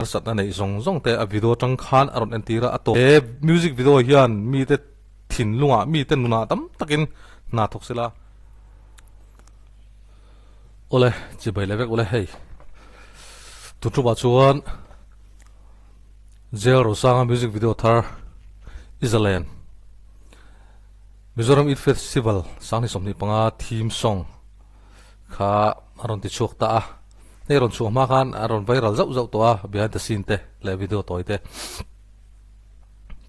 Harsatna neih zawng zawng te a video atang khan a rawn entir a, a tawp. He music video hian mite thinlungah, mite nunah tam takin hna thawk sela. Awle, chibai leh vek ule hei. Tun tumah chuan Jail Rosanga music video thar Izalen Mizoram Youth Festival 2025 theme song kha a rawn ti chhuak ta a. Hei rawn chhuah hma khan a rawn viral zauh zauh tawh a, behind the scene te leh video tawi te.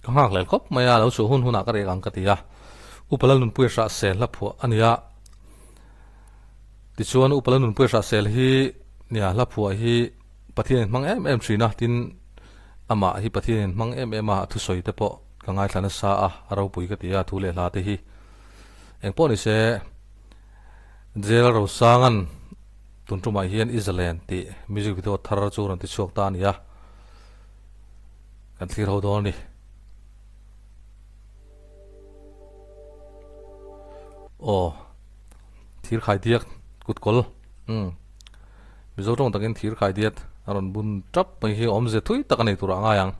Ka nghak lel khawp mai a, lo chhuah hun hunah ka rek ang ka ti a. Upa Lalnunpuia hrah sel hla phuah a ni a. Tichuan Upa Lalnunpuia hrah sel hi nia hla phuah hi Pathianin hmang em em thin a, tin amah hi Pathianin hmang em em a, a thusawi te pawh ka ngaithla nasa a, a ropui ka ti a, thu leh hla te hi. Engpawh ni se, Jail Rosanga'n Tun tumah hian i zalen tih music video thar chu rawn ti chhuak ta a ni a, kan thlir ho dawn a ni. Aw, thir khai diak kut kawl, umm, Mizo tawng takin thir khai diat a rawn bun tap mai hi awmze thui tak a nei turah a ngai ang.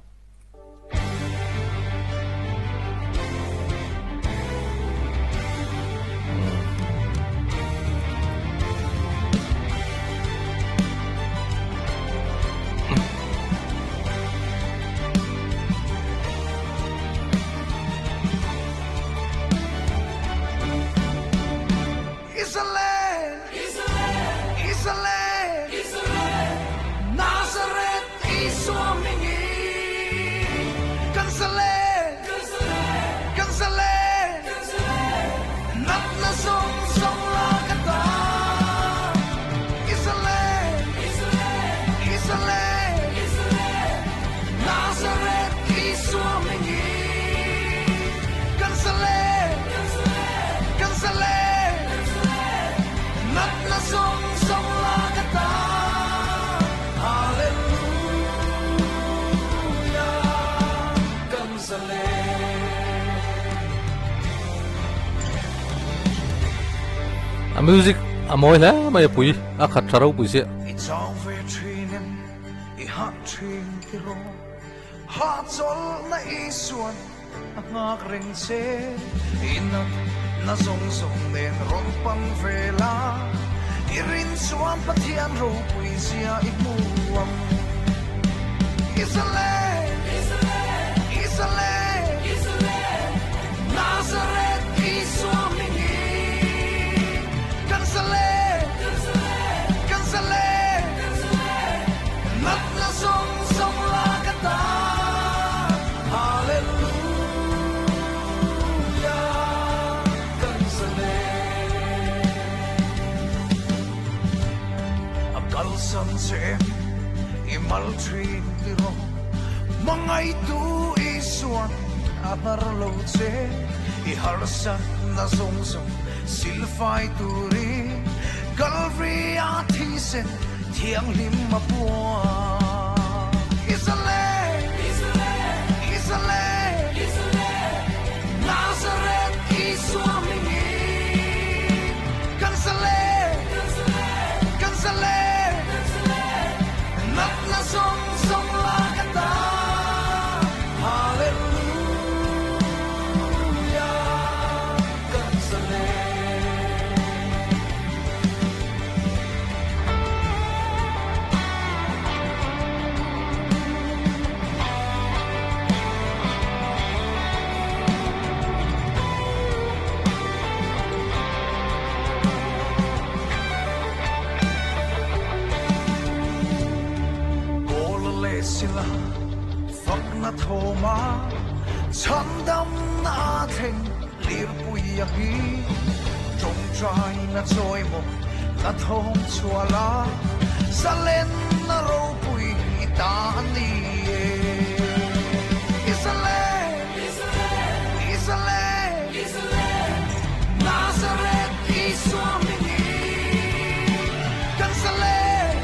A music a mawi hle mai a pui a khat tha ropui chiah. I chang ve thin em i hah thin tiraw hahchawlhna Isuan A nghak reng che i nat na zawng zawng nen rawn pan ve la, i rin chuan Pathian ropui zia i hmu ang. Israel, Israel, Nazareth Isua hmingin kan zalen, kan zalen, natna zawng zawng la ka ta. Thianghlim a puang. Israel, Israel, Nazareth Isua hmingin kan zalen, kan zalen, natna zawng zawng la ka ta. Hallelujah, kan zalen. Paula leh Sila fakna thawma chhandamna a thleng lirpui a hi tawngtaina chawimaw na thawm chhuah la zalenna ropui i ta a ni e. Israel, Israel, Nazareth Isua hmingin kan zalen,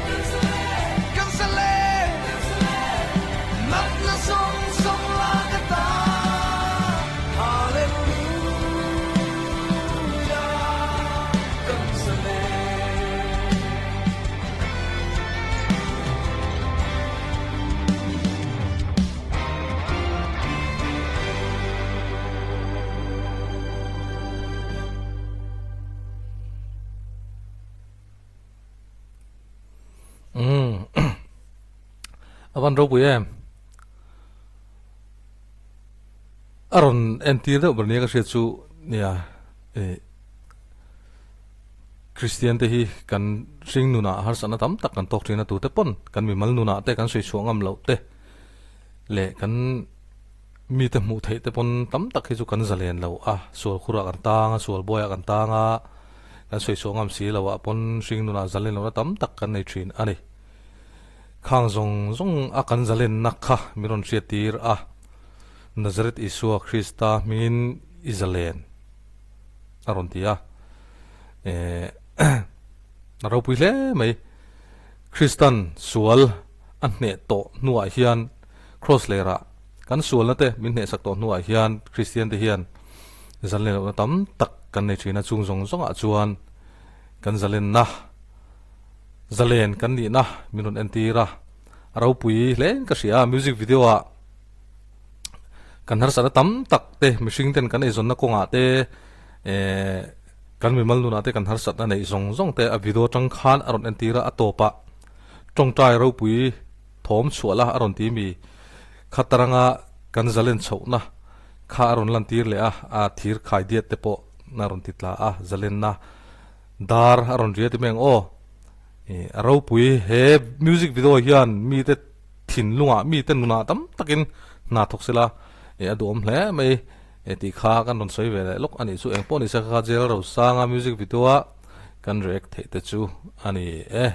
kan zalen, natna zawng zawng la ka ta. A van ropui em? A rawn entir deuh ber nia ka hriat chu nia eh Kristian te hi kan hring nunah harsatna tam tak kan tawk thin a tute pawn kan mimal nunah te kan sawi chhuah ngam loh te leh kan mite hmuh theih te pawn tam tak hi chu kan zalen lo a, sual khurah kan tang a, sual buaiah kan tang a, kan sawi chhuah ngam si lo ah pawn hring nunah zalen lohna tam tak kan nei thin a ni. Khang zawng zawng a kan zalenna kha min rawn hriat tir a, Nazareth Isua Krista hmingin i zalen a rawn ti a, eh a ropui hle mai. Kristan sual a hneh tawh hnuah hian Kraws lerah kan sualna te min hnehsak tawh hnuah hian Kristian te hian zalen lohna tam tak kan nei thin a, chung zawng zawngah chuan kan zalenna zalen kan nihna min rawn entir a, a ropui hle in ka hria a, music video ah kan harsatna tam tak te mihring ten kan eizawnna kawngah te eh kan mimal nunah te kan harsatna neih zawng zawng te a video atang khan a rawn entir a, a tawpah tawngtai ropui thawm chhuah la a rawn ti mi khataranga kan zalen chhohna kha a rawn lantir leh a, a thir khai diat te pawh a rawn ti tla a, zalenna dar a rawn ria ti mai ang aw. Ih a ropui he music video hian mite thinlungah mite nunah tam takin hna thawk sela ih a duhawm hle mai eh tih kha kan rawn sawi ve leh lawk a nih chu engpawh ni se kha Jail Rosanga music video a kan react theih te chu a ni e.